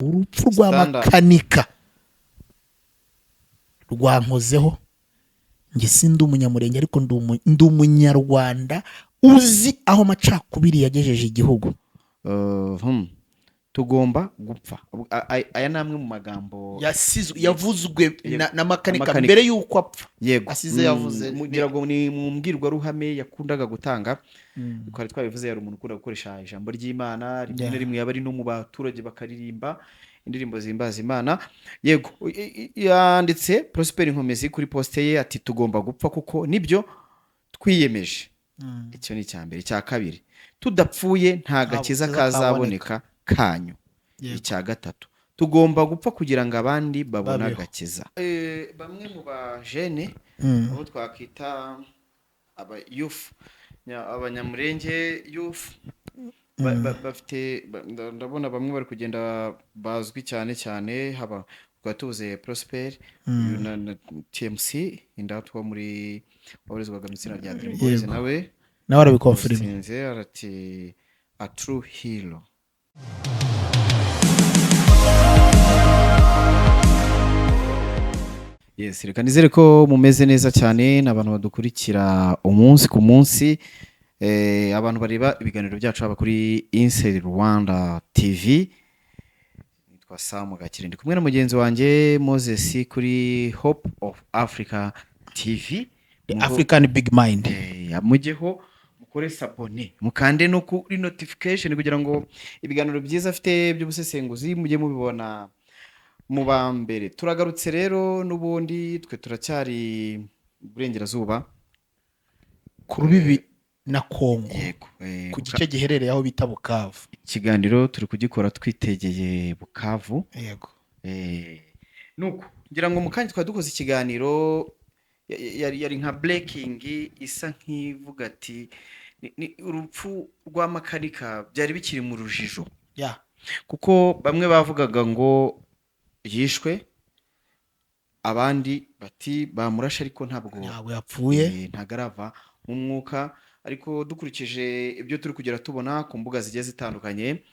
Urupfu rwa Standard. Makanika rwankozeho. Njye sindi Umunyamurenge, ariko ndi Umunyarwanda uzi aho amacakubiri yagejeje igihugu. Tugomba gupfa. Aya ni amwe mu magambo yavuzwe na Makanika Makanika. mbere y'uko apfa. Asize yavuze. Ngira ngo ni mu mbwirwaruhame yakundaga gutanga. Twari twabivuze, yari umuntu ukunda gukoresha ijambo ry'Imana, rimwe na rimwe yaba ari no mu baturage bakaririmba indirimbo zihimbaza Imana. Yego, yanditse Prosper Nkomezi kuri post ye ati: "Tugomba gupfa kuko nibyo twiyemeje." Icyo ni icya mbere. Icya kabiri: "Tudapfuye nta gakiza gakiza kazaboneka kanyu." Icya gatatu: "Tugomba gupfa kugira ngo abandi babone Babeho. agakiza." Bamwe mu bajene, abo twakita aba youth, Abanyamurenge youth, bafite ndabona bamwe bari kugenda bazwi cyane cyane, haba tukaba tubuze Prosper uyu na TMC indatwa muri wabarizwaga mu itsinda rya Dream Boys. Nawe Nawe arabiconfirma. Sinze arati: "A true hero." Yes, reka nizere ko mumeze neza cyane n'abantu badukurikira umunsi ku munsi, abantu bareba ibiganiro byacu haba kuri Inside Rwanda TV. Nitwa Sam Gakire, ndi kumwe na mugenzi wanjye Moses kuri Hope of Africa TV. The African Big Mind. Mujyeho mukore s'abonner, mukande no kuri notification kugira ngo ibiganiro byiza afite by'ubusesenguzi mujye mubibona mu ba mbere. Turagarutse rero n'ubundi, twe turacyari Burengerazuba. Ku rubibi na Kongo. Yego. Ku gice giherereye aho bita Bukavu. Ikiganiro turi kugikora twitegeye Bukavu. Nuko ngira ngo mu kanya twari dukoze ikiganiro, yari nka breaking isa nk'ivuga ati ni urupfu rwa Makanika byari bikiri mu rujijo, kuko bamwe bavugaga ngo yishwe, abandi bati bamurashe ariko ntabwo Ntabwo yapfuye. Ntabwo arava mu mwuka. Ariko dukurikije ibyo turi kugera tubona ku mbuga zigiye zitandukanye,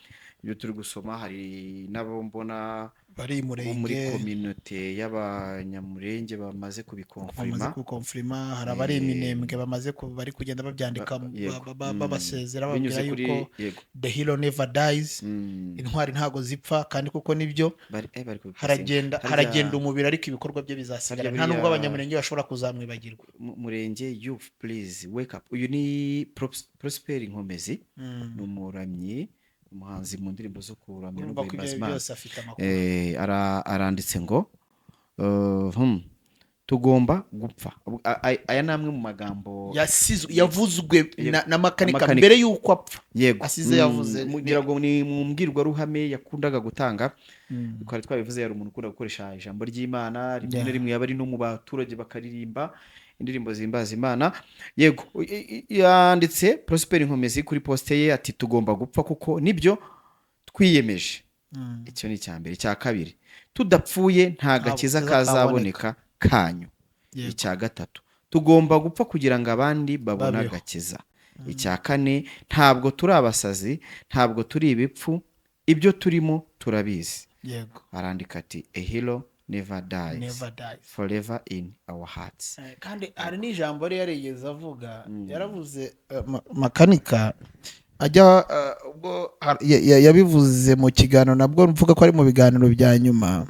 ibyo turi gusoma, hari n'abo mbona Bari bo muri Murenge communauté y'Abanyamurenge bamaze bamaze kubiconfirma. Kubiconfirma. Hari abari Iminembwe bamaze bari kugenda babyandika, babasezera, Binyuze bababwira kuri yuko the hero never dies, intwari ntago zipfa, kandi kuko nibyo. Bari kubipostinga. Haragenda haragenda umubiri, ariko ibikorwa bye bizasigara. Harya Nta nubwo Abanyamurenge bashobora kuzamwibagirwa. Murenge youth, please wake up. Uyu ni Prosper Nkomezi, ni umuramyi, umuhanzi mu ndirimbo zo kuramya no Urumva ko ibyo guhimbaza Imana. byose afite amakuru. Aranditse ngo "Tugomba gupfa." Aya ni amwe mu magambo yavuzwe na Makanika Makanika. mbere y'uko apfa. Asize yavuze. Ngira ngo ni mu mbwirwaruhame yakundaga gutanga. Twari twabivuze, yari umuntu ukunda gukoresha ijambo ry'Imana, rimwe na rimwe yaba ari no mu baturage bakaririmba indirimbo zihimbaza Imana. Yego, yanditse Prosper Nkomezi kuri post ye ati: "Tugomba gupfa kuko nibyo twiyemeje." Icyo ni icya mbere. Icya kabiri: "Tudapfuye nta gakiza gakiza kazaboneka kanyu." Icya gatatu: "Tugomba gupfa kugira ngo abandi babone Babeho. agakiza." Icya kane: "Ntabwo turi abasazi, ntabwo turi ibipfu, ibyo turimo turabizi." Arandika ati: "A hero never dies, Never dies. forever in our hearts." Kandi hari n'ijambo yari yarigeze avuga, yaravuze, Makanika ajya, ubwo yabivuze mu kiganiro, nabwo mvuga ko ari mu biganiro bya nyuma,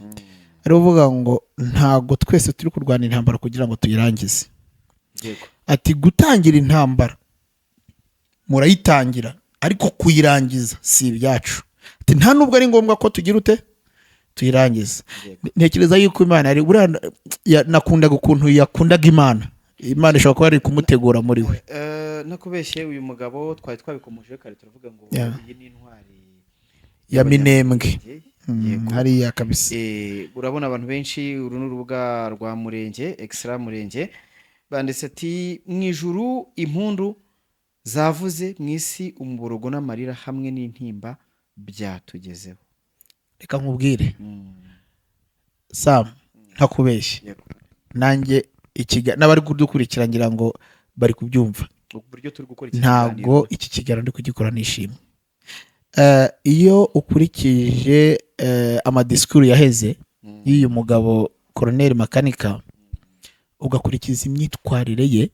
ari uvuga ngo ntabwo twese turi kurwana intambara kugira ngo tuyirangize. Ati: "Gutangira intambara murayitangira, ariko kuyirangiza si ibyacu." Ati: "Nta nubwo ari ngombwa ko tugira ute tuyirangiza." Ntekereza yuko Imana yari buriya nakundaga ukuntu yakundaga Imana. Imana ishobora kuba yari kumutegura muri we. Nakubeshye, uyu mugabo twari twabikomojeho kare, turavuga ngo iyi ni intwari ya Minembwe. y'Abanyamurenge. Hariya kabisa. Urabona abantu benshi, uru ni urubuga rwa Murenge Extra Murenge, banditse ati: "Mu ijuru impundu zavuze, mu isi umuborogo n'amarira hamwe n'intimba byatugezeho." Reka nkubwire, Sam, ntakubeshye, nanjye n'abari kudukurikira ngira ngo bari kubyumva. Uburyo turi gukora iki Ntabwo kiganiro. iki kiganiro ndi kugikora nishimye. Iyo ukurikije Amadisikuru yaheze y'uyu mugabo Colonel Makanika, ugakurikiza imyitwarire ye,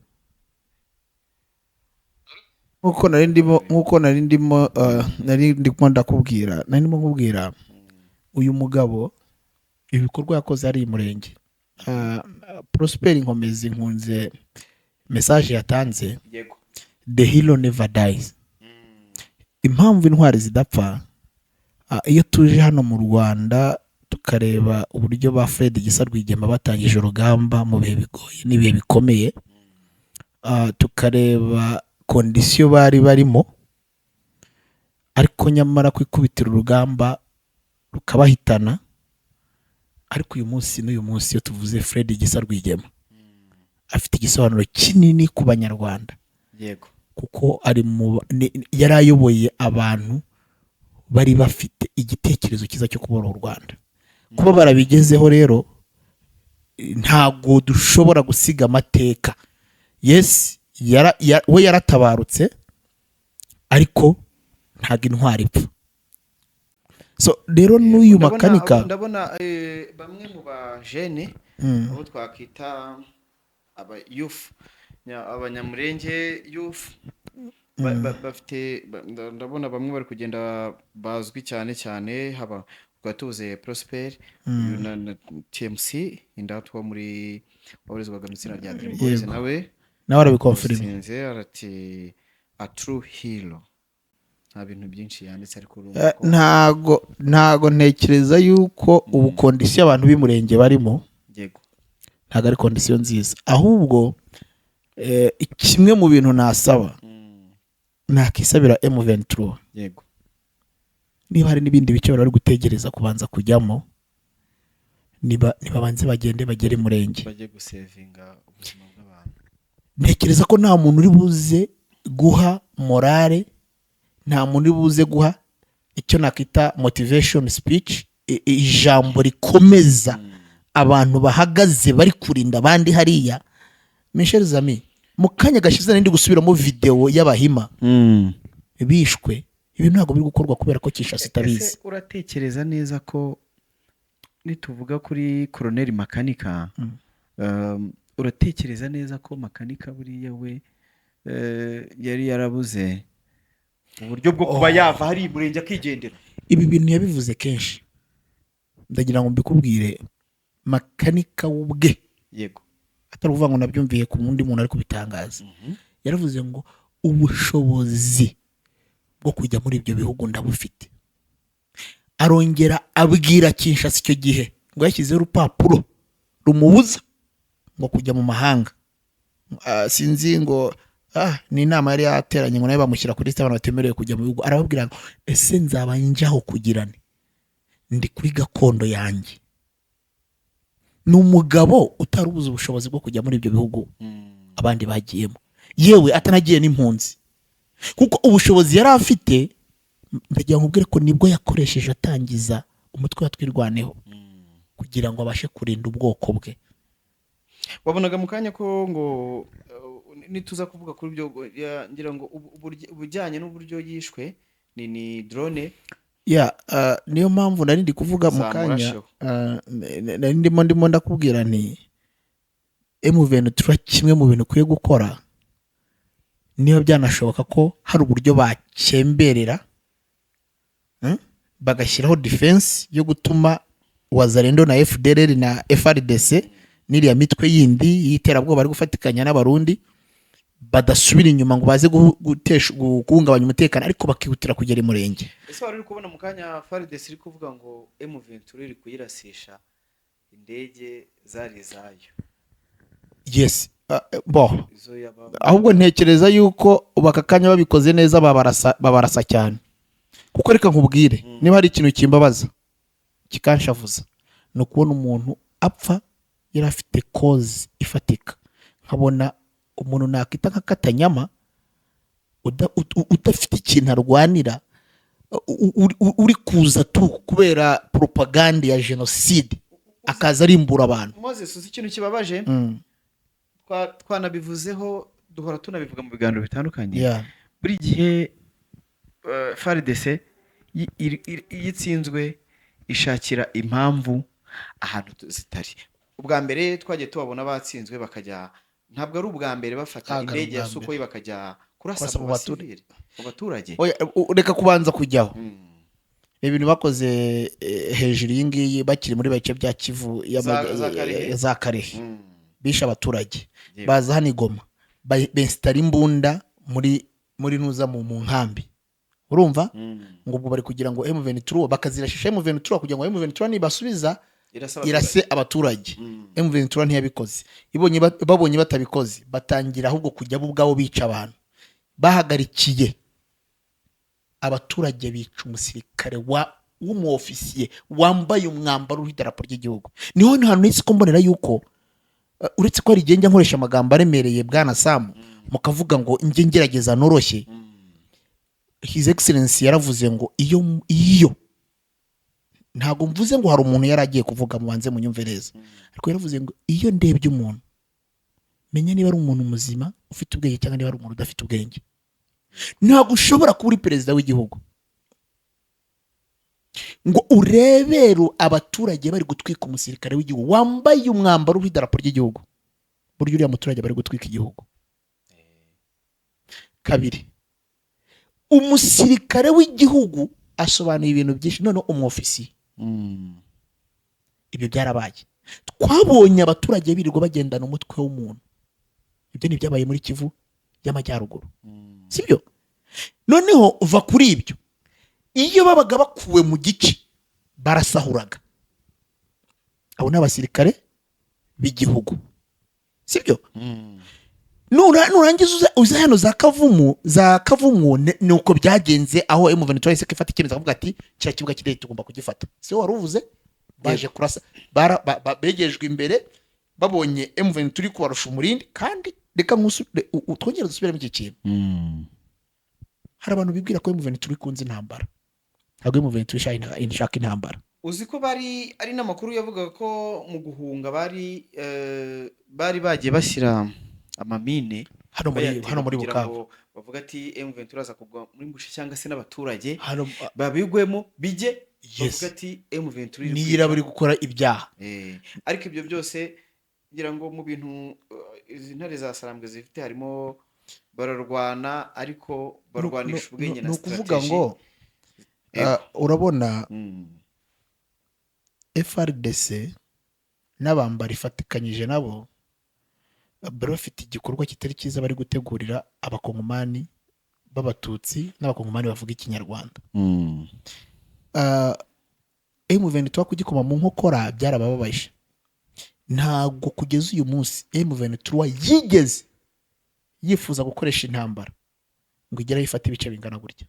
nk'uko nari ndimo nari ndimo ndakubwira, nari ndimo nkubwira uyu mugabo ibikorwa yakoze ari i Murenge. Prosper Nkomezi, nkunze message yatanze: "The hero never dies." Impamvu intwari zidapfa, iyo tuje hano mu Rwanda tukareba uburyo ba Fred Gisa Rwigema batangije urugamba mu bihe bigoye n'ibihe bikomeye, tukareba condition bari barimo, ariko nyamara ku ikubitiro urugamba rukabahitana. Ariko uyu munsi n'uyu munsi, iyo tuvuze Fred Gisa Rwigema, afite igisobanuro kinini ku Banyarwanda, kuko ari mu yari ayoboye abantu bari bafite igitekerezo cyiza cyo kubohora u Rwanda. Kuba barabigezeho rero, ntabwo dushobora gusiga amateka. Yes, we yaratabarutse, ariko ntabwo intwari ipfa. So rero n'uyu Makanika. Ndabona bamwe mu bajene, abo twakwita aba youth, Abanyamurenge youth, bafite ndabona bamwe bari kugenda bazwi cyane cyane, haba tukaba tubuze Prosper, uyu na TMC indatwa muri wabarizwaga mu itsinda rya Dream Boys. Nawe Nawe arabiconfirma. Sinze arati "A true hero". Nta bintu byinshi yanditse, ariko urumva ko Ntago ntekereza yuko ubu condition abantu b'Umurenge barimo ntabwo ari condition nziza. Ahubwo kimwe mu bintu nasaba, nakisabira M23, niba hari n'ibindi bice bari gutegereza kubanza kujyamo, niba nibabanze bagende bagere Murenge, bajye gusavinga ubuzima bw'abantu. Ntekereza ko nta muntu uri buze guha morale, nta muntu uri buze guha icyo nakwita motivation speech, ijambo rikomeza abantu bahagaze bari kurinda abandi hariya. Mes chers amis, mu kanya gashize nari ndi gusubiramo videwo y'Abahima bishwe. Ibi ntabwo biri gukorwa kubera ko Kinshasa itabizi. Ese uratekereza neza ko nituvuga kuri Koroneri Makanika, uratekereza neza ko Makanika buriya we yari yarabuze uburyo bwo kuba yava hari Murenge akigendera? Ibi bintu yabivuze kenshi. Ndagira ngo mbikubwire, Makanika we ubwe, atari ukuvuga ngo nabyumviye ku wundi muntu ari kubitangaza, yaravuze ngo "Ubushobozi bwo kujya muri ibyo bihugu ndabufite." Arongera abwira Kinshasa icyo gihe ngo yashyizeho urupapuro rumubuza ngo kujya mu mahanga. Sinzi ngo ni inama yari yateranye, ngo nawe bamushyira kuri liste abantu batemerewe kujya mu bihugu. Arababwira ngo "Ese nzaba njyaho kugirane? Ndi kuri gakondo yanjye." Ni umugabo utari ubuze ubushobozi bwo kujya muri ibyo bihugu abandi bagiyemo, yewe atanagiye n'impunzi, kuko ubushobozi yari afite, ndagira ngo nkubwire ko nibwo yakoresheje atangiza umutwe wa Twirwaneho kugira ngo abashe kurinda ubwoko bwe. Wabonaga mu kanya ko ngo nituza kuvuga kuri ibyo, ngira ngo ubujyanye n'uburyo yishwe ni drone. Ya, niyo mpamvu nari ndi kuvuga mu kanya, Zamurasheho. Nari ndimo ndakubwira nti M23 kimwe mu bintu ukwiye gukora, niba byanashoboka ko hari uburyo bakemberera, Bagashyiraho defense yo gutuma Wazalendo na FDLR na FARDC n'iriya mitwe yindi y'iterabwoba bari gufatikanya n'Abarundi badasubira inyuma ngo baze guhungabanya umutekano, ariko bakihutira kugera i Murenge. Ese wari uri kubona mu kanya FARDC iri kuvuga ngo M23 iri kuyirasisha indege zari izayo? Yes, bo Izo yaba ahubwo ntekereza yuko ubu aka kanya babikoze neza babarasa, babarasa cyane, kuko reka nkubwire, niba hari ikintu kimbabaza kikanshavuza, ni ukubona umuntu apfa yari afite cause ifatika, nkabona umuntu nakwita nka Katanyama udafite ikintu arwanira, uri kuza tu kubera propagande ya jenoside, akaza arimbura abantu. Moses, uzi ikintu kibabaje? Twanabivuzeho, duhora tunabivuga mu biganiro bitandukanye. Buri gihe FARDC iyo itsinzwe Ishakira impamvu ahantu zitari. Ubwa mbere twagiye tubabona batsinzwe bakajya, ntabwo ari ubwa mbere bafata Ntabwo ari indege ya ubwa mbere. Sukhoi bakajya kurasa Kurasa mu mu baturage. basivili, mu baturage. Oya, reka kubanza kujyaho. Ibintu bakoze hejuru iyi ngiyi bakiri muri bice bya Kivu Za Karehe. ya za Karehe, bishe abaturage. Baza hano i Goma, besitara imbunda muri ntuza mu nkambi, urumva? Ngo ubwo bari kugira ngo M23 bakazirashisha M23 kugira ngo M23 nibasubiza irasa abaturage. Irase abaturage. M23 ntiyabikoze. Ibonye babonye batabikoze, batangira ahubwo kujya bo ubwabo bica abantu bahagarikiye abaturage, bica umusirikare wa w'umuofisiye wambaye umwambaro uriho idarapo ry'igihugu. Niho hantu nahise ko mbonera yuko uretse ko hari igihe njya nkoresha amagambo aremereye, bwana Samu, mukavuga ngo njye ngerageza noroshye. His Excellence yaravuze ngo iyo ntabwo mvuze ngo hari umuntu yari agiye kuvuga, mubanze munyumve neza, ariko yaravuze ngo iyo ndebye umuntu menya niba ari umuntu muzima ufite ubwenge cyangwa niba ari umuntu udafite ubwenge. Ntabwo ushobora kuba uri perezida w'igihugu ngo urebere abaturage bari gutwika umusirikare w'igihugu wambaye umwambaro w'idarapo ry'igihugu. Burya uriya muturage bari gutwika igihugu. Kabiri, umusirikare w'igihugu asobanuye ibintu byinshi, noneho umwofisiye. Ibyo byarabaye, twabonye abaturage birirwa bagendana umutwe w'umuntu. Ibyo ni ibyabaye muri Kivu y'Amajyaruguru, sibyo? Noneho uva kuri ibyo, iyo babaga bakuwe mu gice barasahuraga. Abo ni abasirikare b'igihugu, sibyo? Nurangiza uze hano za Kavumu, za Kavumu ni uko byagenze, aho M23 yahise ifata icyemezo akavuga ati kiriya kibuga cy'indege tugomba kugifata. Si wari uvuze baje kurasa, begejwe imbere, babonye M23 iri kubarusha umurindi. Kandi reka twongere dusubiremo iki kintu. Hari abantu bibwira ko M23 ikunze intambara. Ntabwo M23 ishaka intambara. Uzi ko bari ari n'amakuru yavugaga ko mu guhunga bari bagiye bashyira amamine hano muri bayatega hano muri kugira Bukavu ngo bavuga ati M23 aza kugwa muri bushe cyangwa se n'abaturage hano babigwemo bijye Yes. bavuga ati M23 iri niyo kwica. iraba iri gukora ibyaha. Ariko ibyo byose ngira ngo mu bintu izi ntare za Sarambwe zifite harimo bararwana, ariko barwanisha ubwenge Ni na ukuvuga strategy. ngo urabona FARDC n'abambari ifatikanyije nabo bari bafite igikorwa kitari cyiza bari gutegurira Abakongomani b'Abatutsi n'Abakongomani bavuga Ikinyarwanda. M23 kugikoma mu nkokora byarabababaje. Ntabwo kugeza uyu munsi M23 yigeze yifuza gukoresha intambara ngo igere ifate ibice bingana gutya.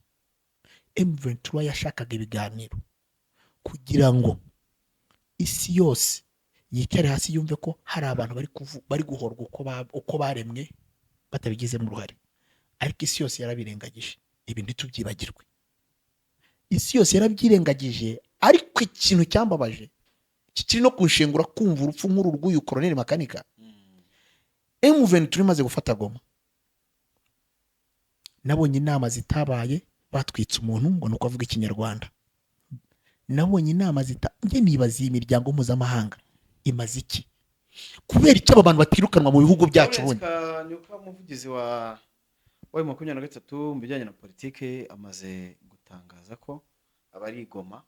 M23 yashakaga ibiganiro kugira ngo isi yose yicare hasi yumve ko hari abantu bari guhorwa uko baremwe batabigizemo uruhare, ariko isi yose yarabirengagije. Ibi ntitubyibagirwe, isi yose yarabyirengagije. Ariko ikintu cyambabaje kikiri no kunshengura kumva urupfu nk'uru rw'uyu Koroneli Makanika, M23 imaze gufata Goma, nabonye inama zitabaye batwitse umuntu ngo ni uko avuga Ikinyarwanda. Nabonye inama zita, njye nibaza iyi miryango mpuzamahanga imaze iki? Kubera icyo aba bantu batirukanwa mu bihugu byacu ubundi? Kanyuka, umuvugizi wa 23 mu bijyanye na politike, amaze gutangaza ko abari i Goma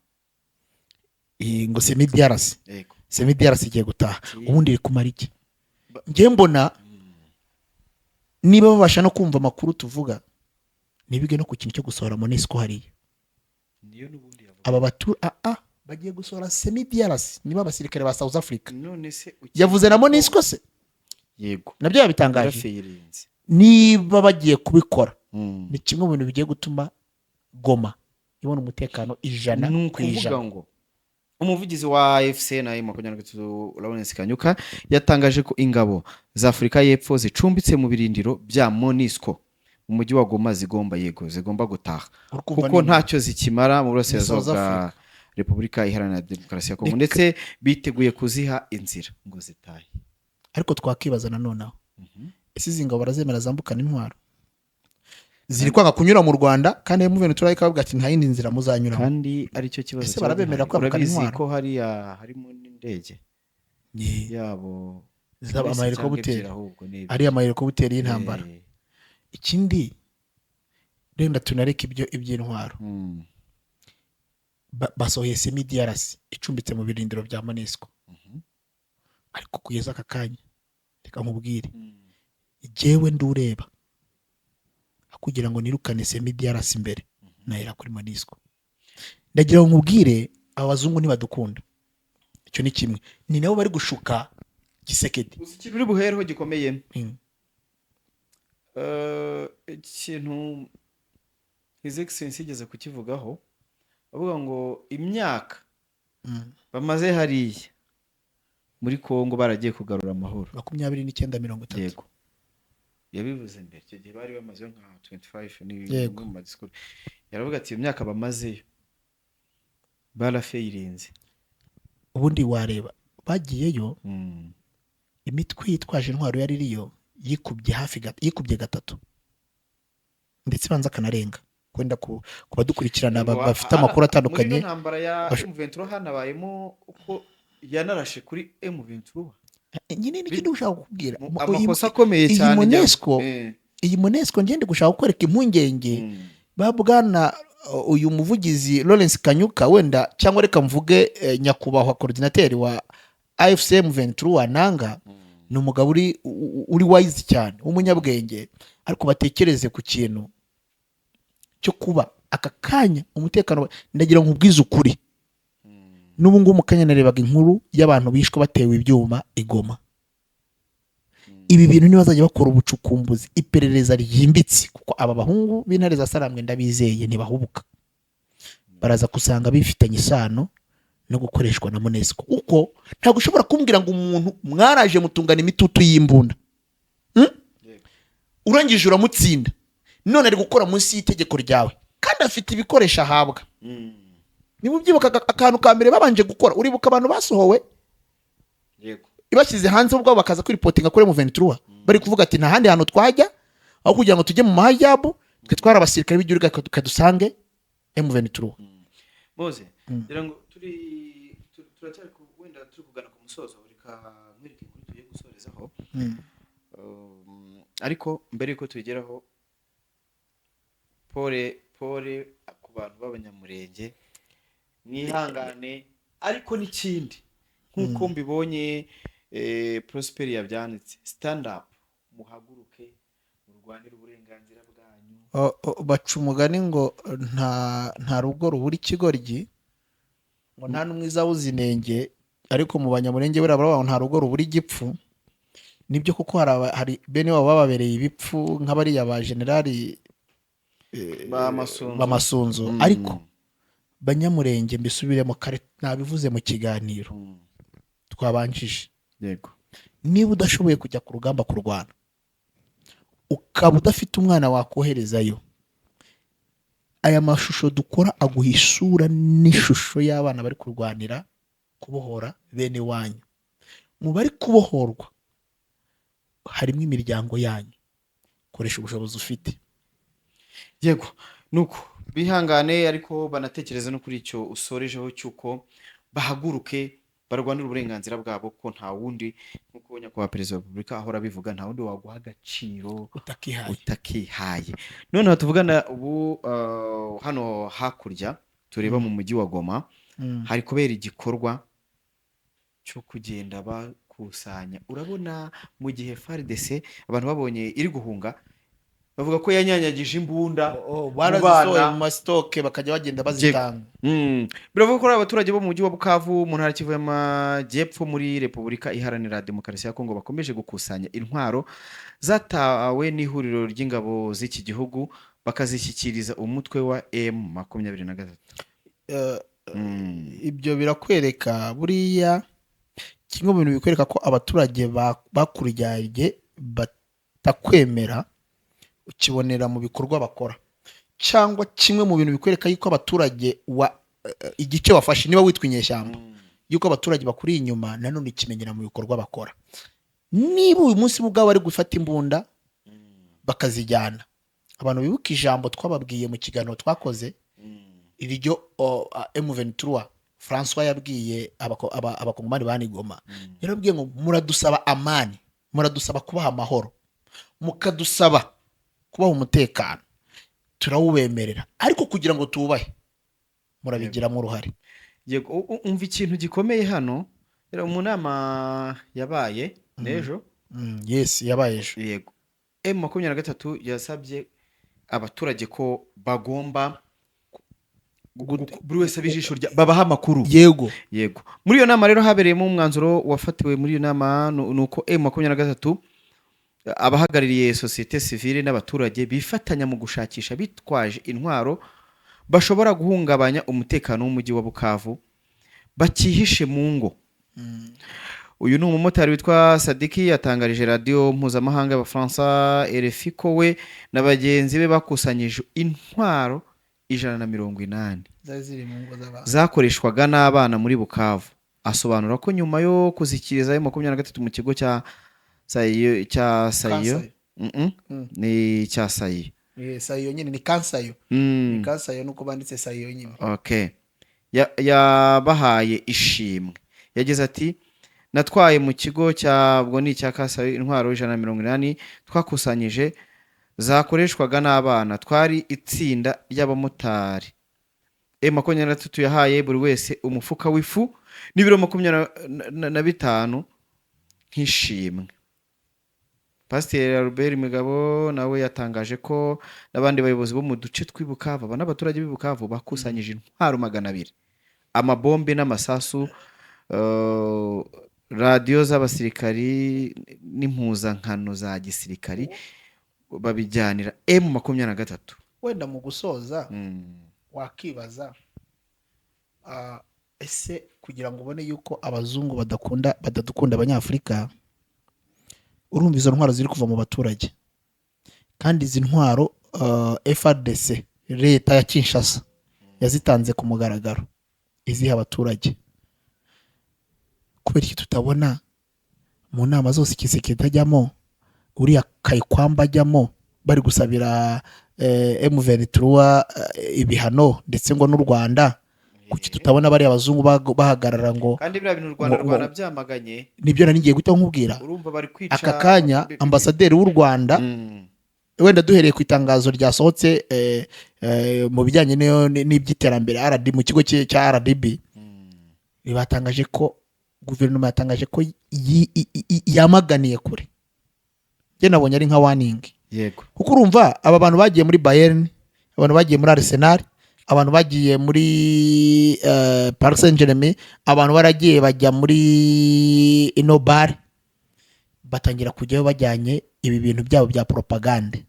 Ngo SAMIDRC yego. SAMIDRC igiye gutaha. Ubundi iri kumara iki? Njye mbona niba babasha no kumva amakuru tuvuga, ntibige no ku kintu cyo gusohora MONUSCO hariya. Niyo n'ubundi yavuga. Aba batu aa bagiye gusohora SAMIDRC, niba abasirikare ba South Africa. None se Yavuze na MONUSCO se? Yego. Nabyo yabitangaje. Yarafirinze. Niba bagiye kubikora, ni kimwe mu bintu bigiye gutuma Goma ibona umutekano ijana Ni ku ijana. ukuvuga ngo umuvugizi wa AFC na 23, Lawrence Kanyuka, yatangaje ko ingabo za Afurika y'Epfo zicumbitse mu birindiro bya MONUSCO mu mujyi wa Goma zigomba, yego, zigomba gutaha Uri kumva kuko ni ntacyo zikimara mu burasirazuba South bwa Africa. Repubulika Iharanira Demokarasi ya Kongo, ndetse biteguye kuziha inzira ngo zitahe. Ariko twakibaza nanone aho, ese izi ngabo barazemera zambukana intwaro? Ziri kwanga kunyura mu Rwanda, kandi M23 ikavuga ati: "Nta yindi nzira muzanyuramo." Kandi aricyo kibazo Ese kiba barabemerera gihari. kwambukana Urabizi intwaro? ko hariya harimo n'indege yabo Zaba imwe se ama cyangwa hélicoptère. ebyiri, ahubwo ni ebyiri. Ariya ama hélicoptère y'intambara. Ikindi, renda tunareke ibyo iby'intwaro. Basohoye SAMIDRC icumbitse mu birindiro bya MONUSCO, ariko kugeza aka kanya, reka nkubwire, jyewe ndureba kugira ngo nirukane SAMIDRC imbere nahera kuri MONUSCO. Ndagira ngo nkubwire, aba bazungu ntibadukunda, icyo ni kimwe, ni nabo bari gushuka Tshisekedi. Uzi ikintu uri buhereho gikomeye? Ikintu His Excellency yigeze kukivugaho, avuga ngo imyaka bamaze hariya muri Congo baragiye kugarura amahoro. 29, 30. Yego, yabivuze mbere, icyo gihe bari bamazeyo nka 25, ni mu ma discours yaravuga ati iyo myaka bamazeyo barafeyirinze. Ubundi wareba bagiyeyo, imitwe yitwaje intwaro yari iriyo yikubye hafi yikubye gatatu, ndetse ibanza akanarenga. Wenda ku badukurikirana bafite amakuru atandukanye. Muri ino ntambara ya M23 hanabayemo uko yanarashe kuri M23. Nyine nicyo ndi gushaka kukubwira. Amakosa akomeye iyi cyane MONUSCO, iyi MONUSCO ngende gushaka kukwereka impungenge ba bwana uyu muvugizi Lawrence Kanyuka, wenda cyangwa reka mvuge nyakubahwa coordinateur wa AFC M23 Nanga, ni umugabo uri wise cyane, w'umunyabwenge, ariko batekereze ku kintu cyo kuba aka kanya umutekano. Ndagira ngo nkubwize ukuri, n'ubu ngubu mu kanya narebaga inkuru y'abantu bishwe batewe ibyuma i Goma. Ibi bintu ntibazajya bakora ubucukumbuzi, iperereza ryimbitse, kuko aba bahungu b'intare za Sarambwe ndabizeye, ntibahubuka. Baraza gusanga bifitanye isano no gukoreshwa na MONUSCO, kuko ntabwo ushobora kumbwira ngo umuntu mwaraje mutungana imitutu y'imbunda, Urangije uramutsinda, none ari gukora munsi y'itegeko ryawe kandi afite ibikoresho ahabwa. Niba ubyibuka, akantu ka mbere babanje gukora, uribuka abantu basohowe ibashyize hanze ubwabo bakaza kwiripotinga kuri M23, bari kuvuga ati: "Nta handi hantu twajya aho kugira ngo tujye mu mahajabu, twe twari abasirikare b'igihugu, reka dusange M23." Moze, ngira ngo turacyari wenda turi kugana ku musozo, reka nkwereke inkuru tugiye gusorezaho. Ariko mbere yuko tubigeraho, pole pole ku bantu b'Abanyamurenge, mwihangane. Ariko n'ikindi, nk'uko mbibonye, Prosper yabyanditse: "Stand up, muhaguruke murwanire uburenganzira bwanyu." Baca umugani ngo nta rugo rubura ikigoryi, ngo nta n'umwiza wuza inenge, ariko mu Banyamurenge buriya baravuga ngo nta rugo rubura igipfu. Nibyo kuko hari bene wabo bababereye ibipfu, nk'abariya ba generali ba Masunzu. Ba Masunzu. Ariko Banyamurenge, mbisubiremo, kare nabivuze mu kiganiro twabanjije, niba udashoboye kujya ku rugamba kurwana, ukaba udafite umwana wakoherezayo, aya mashusho dukora aguha isura n'ishusho y'abana bari kurwanira kubohora bene wanyu. Mu bari kubohorwa harimo imiryango yanyu. Koresha ubushobozi ufite. Yego, nuko bihangane, ariko banatekereze no kuri icyo usorejeho cy'uko bahaguruke barwanira uburenganzira bwabo, ko nta wundi, nk'uko nyakubahwa Perezida wa Repubulika ahora abivuga, nta wundi waguha agaciro utakihaye. Utakihaye. Noneho tuvugana ubu, hano hakurya tureba mu mujyi wa Goma, hari kubera igikorwa cyo kugenda bakusanya. Urabona mu gihe FARDC abantu babonye iri guhunga, bavuga ko yanyanyagije imbunda Oh, mu barazisohoye bana. mu ma stock, bakajya bagenda bazitanga. Biravuga ko ari abaturage bo mu mujyi wa Bukavu, mu ntara ya Kivu y'Amajyepfo, muri Repubulika Iharanira Demokarasi ya Kongo, bakomeje gukusanya intwaro zatawe n'ihuriro ry'ingabo z'iki gihugu, bakazishyikiriza umutwe wa M23. Ibyo birakwereka, buriya kimwe mu bintu bikwereka ko abaturage bakuryarye batakwemera, ukibonera mu bikorwa bakora, cyangwa kimwe mu bintu bikwereka yuko abaturage wa igice wafashe, niba witwa inyeshyamba, yuko abaturage bakuri inyuma, nanone ukimenyera mu bikorwa bakora. Niba uyu munsi bo ubwabo bari gufata imbunda bakazijyana Abantu bibuka ijambo twababwiye mu kiganiro twakoze, iryo M23 François yabwiye abakongomani bani Goma, yarabwiye ngo muradusaba amani, muradusaba kubaha amahoro, mukadusaba kubaha umutekano, turawubemerera, ariko kugira ngo tuwubahe murabigiramo uruhare. Yego, umva ikintu gikomeye hano rero mu nama yabaye n'ejo. Yes, yabaye ejo. Yego, M23 yasabye abaturage ko bagomba buri wese abe ijisho rya babaha amakuru. Yego, muri iyo nama rero habereyemo umwanzuro wafatiwe muri iyo nama, ni uko M23, abahagarariye sosiyete sivile n'abaturage bifatanya mu gushakisha bitwaje intwaro bashobora guhungabanya umutekano w'umujyi wa Bukavu bakihishe mu ngo. Uyu ni umumotari witwa Sadiki, yatangarije Radiyo Mpuzamahanga y'Abafaransa RFI ko we na bagenzi be bakusanyije intwaro 180 zari ziri mu ngo z'abantu zakoreshwaga n'abana muri Bukavu. Asobanura ko nyuma yo kuzikiriza M23 mu kigo cya Sayo, cya Sayo. Kansayo. Ni cya Sayo. Sayo nyine ni Kansayo. Ni Kansayo nuko banditse Sayo nyine. Okay. Yabahaye ishimwe. Yagize ati: "Natwaye mu kigo cyabwo ni icya Kasayo intwaro 180 twakusanyije zakoreshwaga n'abana. Twari itsinda ry'abamotari. M23 yahaye buri wese umufuka w'ifu n'ibiro 25 nk'ishimwe." Pasiteri Albert Mugabo nawe yatangaje ko n'abandi bayobozi bo mu duce tw'i Bukavu, aba n'abaturage b'i Bukavu, bakusanyije intwaro 200, amabombe n'amasasu, radiyo z'abasirikari n'impuzankano za gisirikari, babijyanira M23. Wenda mu gusoza wakibaza, ese kugira ngo ubone yuko abazungu badakunda, badadukunda Abanyafurika, urumva izo ntwaro ziri kuva mu baturage, kandi izi ntwaro FARDC, leta ya Kinshasa, yazitanze ku mugaragaro iziha abaturage, kubera iki tutabona mu nama zose Tshisekedi ajyamo, uriya Kayikwamba ajyamo, bari gusabira M23 ibihano, ndetse ngo n'u Rwanda? Kuki tutabona bariya abazungu bahagarara ngo Kandi biriya bintu u Rwanda rwanabyamaganye. Nibyo nari ngiye guhita nkubwira. Urumva bari kwica Aka kanya ambasaderi w'u Rwanda, wenda duhereye ku itangazo ryasohotse mu bijyanye n'iby'iterambere RD mu kigo cya RDB, batangaje ko guverinoma yatangaje ko yamaganiye kure. Njye nabonye ari nka warning, kuko urumva aba bantu bagiye muri Bayern, abantu bagiye muri Arsenal, abantu bagiye muri Paris Saint-Germain, abantu baragiye bajya muri ino bar, batangira kujyayo bajyanye ibi bintu byabo bya propagande,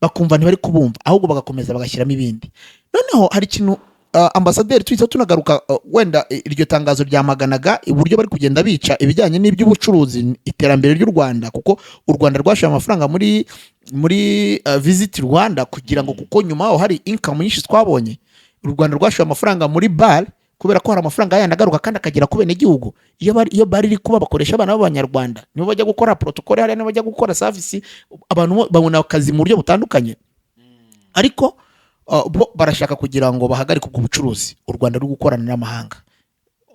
Bakumva ntibari kubumva, ahubwo bagakomeza bagashyiramo ibindi. Noneho hari ikintu ambasaderi tuhita tunagaruka, wenda iryo tangazo ryamaganaga uburyo bari kugenda bica ibijyanye n'iby'ubucuruzi, iterambere ry'u Rwanda, kuko u Rwanda rwashoye amafaranga muri Visit Rwanda kugira ngo, kuko nyuma yaho hari income nyinshi twabonye. U Rwanda rwashoye amafaranga muri BAL kubera ko hari amafaranga yandi agaruka kandi akagera ku benegihugu. Iyo BAL iri kuba, bakoresha abana b'Abanyarwanda, nibo bajya gukora protocole hariya, nibo bajya gukora service, abantu babona akazi mu buryo butandukanye. Ariko bo barashaka kugira ngo bahagarike ubwo bucuruzi u Rwanda ruri gukorana n'amahanga.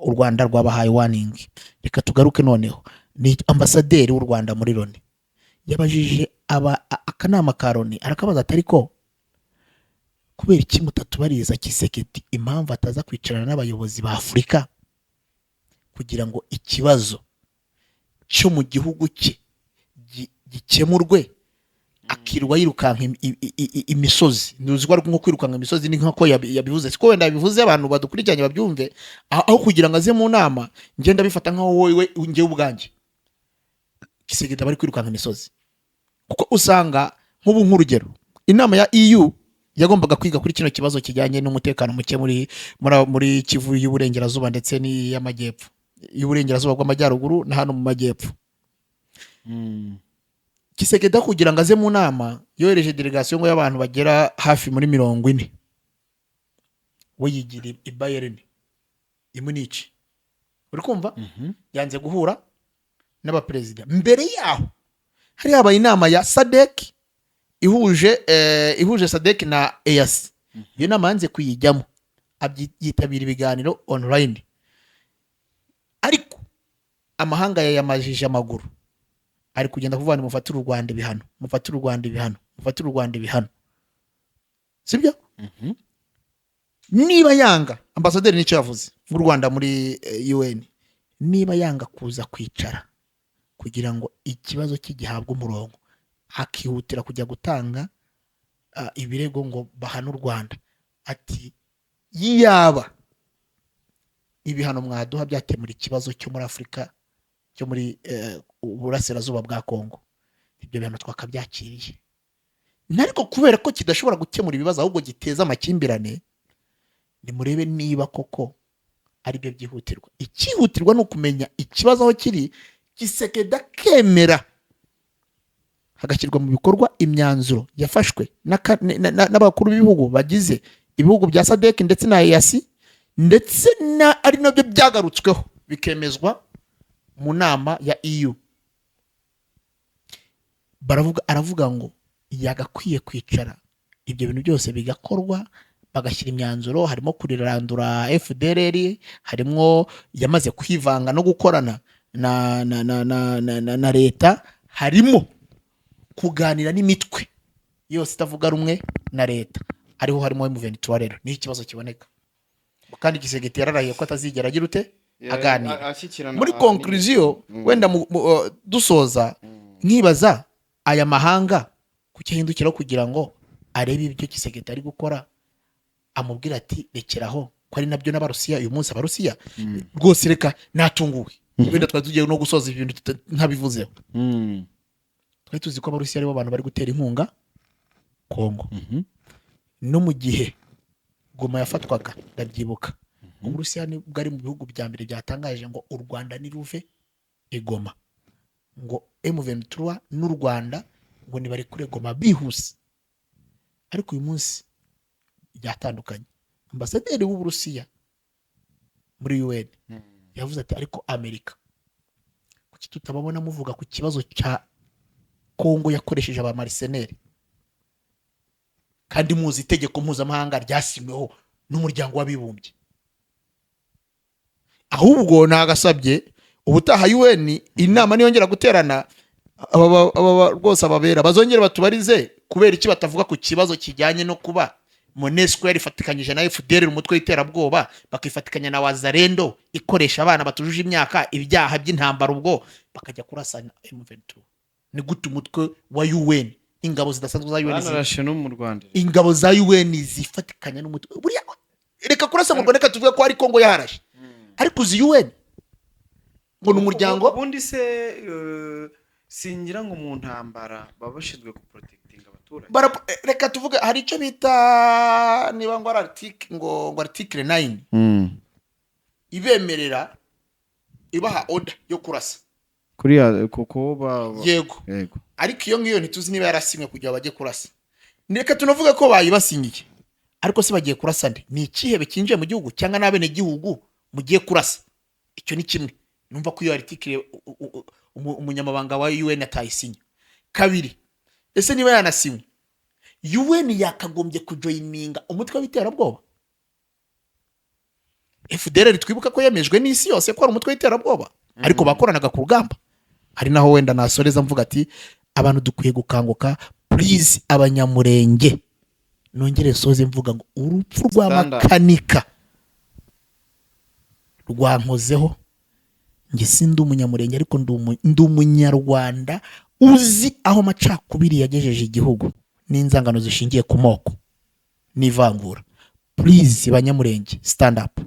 U Rwanda rwabahaye warning. Reka tugaruke noneho, ni ambasaderi w'u Rwanda muri Loni yabajije akanama ka Loni, arakabaza ati: "Ariko kubera iki mutatubariza Tshisekedi impamvu ataza kwicarana n'abayobozi ba Afurika kugira ngo ikibazo cyo mu gihugu cye gikemurwe, akirwa yirukanka imisozi?" Ntuzi ko ari nko kwirukanka imisozi, ni nk'uko yabivuze, siko wenda yabivuze, abantu badukurikiranye babyumve. Aho kugira ngo aze mu nama, ngenda bifata nk'aho wowe, njyewe ubwanjye, Tshisekedi aba ari kwirukanka imisozi, kuko usanga nk'ubu, nk'urugero, inama ya EU yagombaga kwiga kuri kino kibazo kijyanye n'umutekano muke muri Kivu y'Uburengerazuba ndetse n'iy'Amajyepfo, y'Uburengerazuba bw'Amajyaruguru na hano mu Majyepfo. Tshisekedi kugira ngo aze mu nama yohereje delegation ngo y'abantu bagera hafi muri 40, we yigira i Bayern, i Munich. Uri kumva, yanze guhura n'abaperezida. Mbere yaho hari habaye inama ya SADC. ihuje SADC na EAC. Iyo nama yanze kuyijyamo, yitabira ibiganiro online. Ariko amahanga yayamajije amaguru, ari kugenda kuvuga ngo mufatire u Rwanda ibihano, mufatire u Rwanda ibihano, mufatire u Rwanda ibihano, sibyo? Niba yanga, ambasaderi nicyo yavuze w'u Rwanda muri UN, niba yanga kuza kwicara kugira ngo ikibazo cye gihabwe umurongo, akihutira kujya gutanga ibirego ngo bahane u Rwanda, ati yaba ibihano mwaduha byakemura ikibazo cyo muri Afurika, cyo muri uburasirazuba bwa Kongo, ibyo bihano twakabyakiriye. Ariko kubera ko kidashobora gukemura ibibazo, ahubwo giteza amakimbirane, nimurebe niba koko aribyo byihutirwa. Icyihutirwa ni ukumenya ikibazo aho kiri, Tshisekedi akemera hagashyirwa mu bikorwa imyanzuro yafashwe n'abakuru b'ibihugu bagize ibihugu bya SADC ndetse na EAC, ndetse na ari nabyo byagarutsweho bikemezwa mu nama ya EU. Baravuga, aravuga ngo yagakwiye kwicara, ibyo bintu byose bigakorwa, bagashyira imyanzuro, harimo kurirandura FDLR, harimo yamaze kwivanga no gukorana na leta, harimo kuganira n'imitwe yose itavuga rumwe na leta, ariho harimo M23. Rero niho ikibazo kiboneka, kandi Tshisekedi yararahiye ko atazigera agira ute, aganira. Ashyikirana Muri conclusion, wenda dusoza, nkibaza aya mahanga kuki ahindukiraho kugira ngo arebe ibyo Tshisekedi ari gukora, amubwira ati rekeraho, ko ari nabyo n'Abarusiya uyu munsi. Abarusiya rwose, reka natunguwe, wenda twari tugiye no gusoza ibintu ntabivuzeho. Twari tuzi ko Abarusiya aribo bantu bari gutera inkunga Kongo. No mu gihe Goma yafatwaga, ndabyibuka, Uburusiya ni bwari mu bihugu bya mbere byatangaje ngo u Rwanda niruve i Goma, ngo M23 n'u Rwanda ngo nibarekure Goma bihuse. Ariko uyu munsi byatandukanye. Ambasaderi w'Uburusiya muri UN yavuze ati ariko Amerika, kuki tutababona muvuga ku kibazo cya Kongo yakoresheje aba mercenaires, kandi muzi itegeko mpuzamahanga ryasinyweho n'Umuryango w'Abibumbye? Ahubwo nagasabye ubutaha UN inama niyongera guterana, aba rwose ababera bazongere batubarize kubera iki batavuga ku kibazo kijyanye no kuba MONUSCO yarifatikanyije na FDLR, umutwe w'iterabwoba, bakifatikanya na Wazalendo ikoresha abana batujuje imyaka ibyaha by'intambara, ubwo bakajya kurasana M23. Ni gute umutwe wa UN, ingabo zidasanzwe za UN Banarashe no mu Rwanda. Ingabo za UN zifatikanya n'umutwe buriya, reka kurasa mu Rwanda, reka tuvuge ko ari Kongo yaharashe, ariko uzi UN ngo ni umuryango. Ubundi se singira ngo mu ntambara baba bashinzwe guprotectinga abaturage? Reka tuvuge, hari icyo bita niba ngo ari article, ngo article 9 ibemerera, ibaha order yo kurasa. Kuriya kuko ba Yego. Yego. Ariko iyo ngiyo ntituzi niba yarasinywe kugira ngo bajye kurasa. Reka tunavuge ko bayibasinyiye, ariko se bagiye kurasa nde? Ni ikihebe cyinjiye mu gihugu cyangwa n'abenegihugu mugiye kurasa? Icyo ni kimwe. Numva ko iyo article umunyamabanga wa UN atayisinya. Kabiri, ese niba yanasinywe, UN yakagombye kujoininga umutwe w'iterabwoba FDLR? Twibuka ko yemejwe n'isi yose ko ari umutwe w'iterabwoba, ariko bakoranaga ku rugamba. Hari naho wenda nasoreza mvuga ati abantu dukwiye gukanguka, please. Abanyamurenge, nongere nsoze mvuga ngo urupfu rwa Stand up. Makanika rwankozeho. Njye sindi umunyamurenge, ariko ndi umunyarwanda uzi aho amacakubiri yagejeje igihugu n'inzangano zishingiye ku moko n'ivangura. Please, banyamurenge, stand up.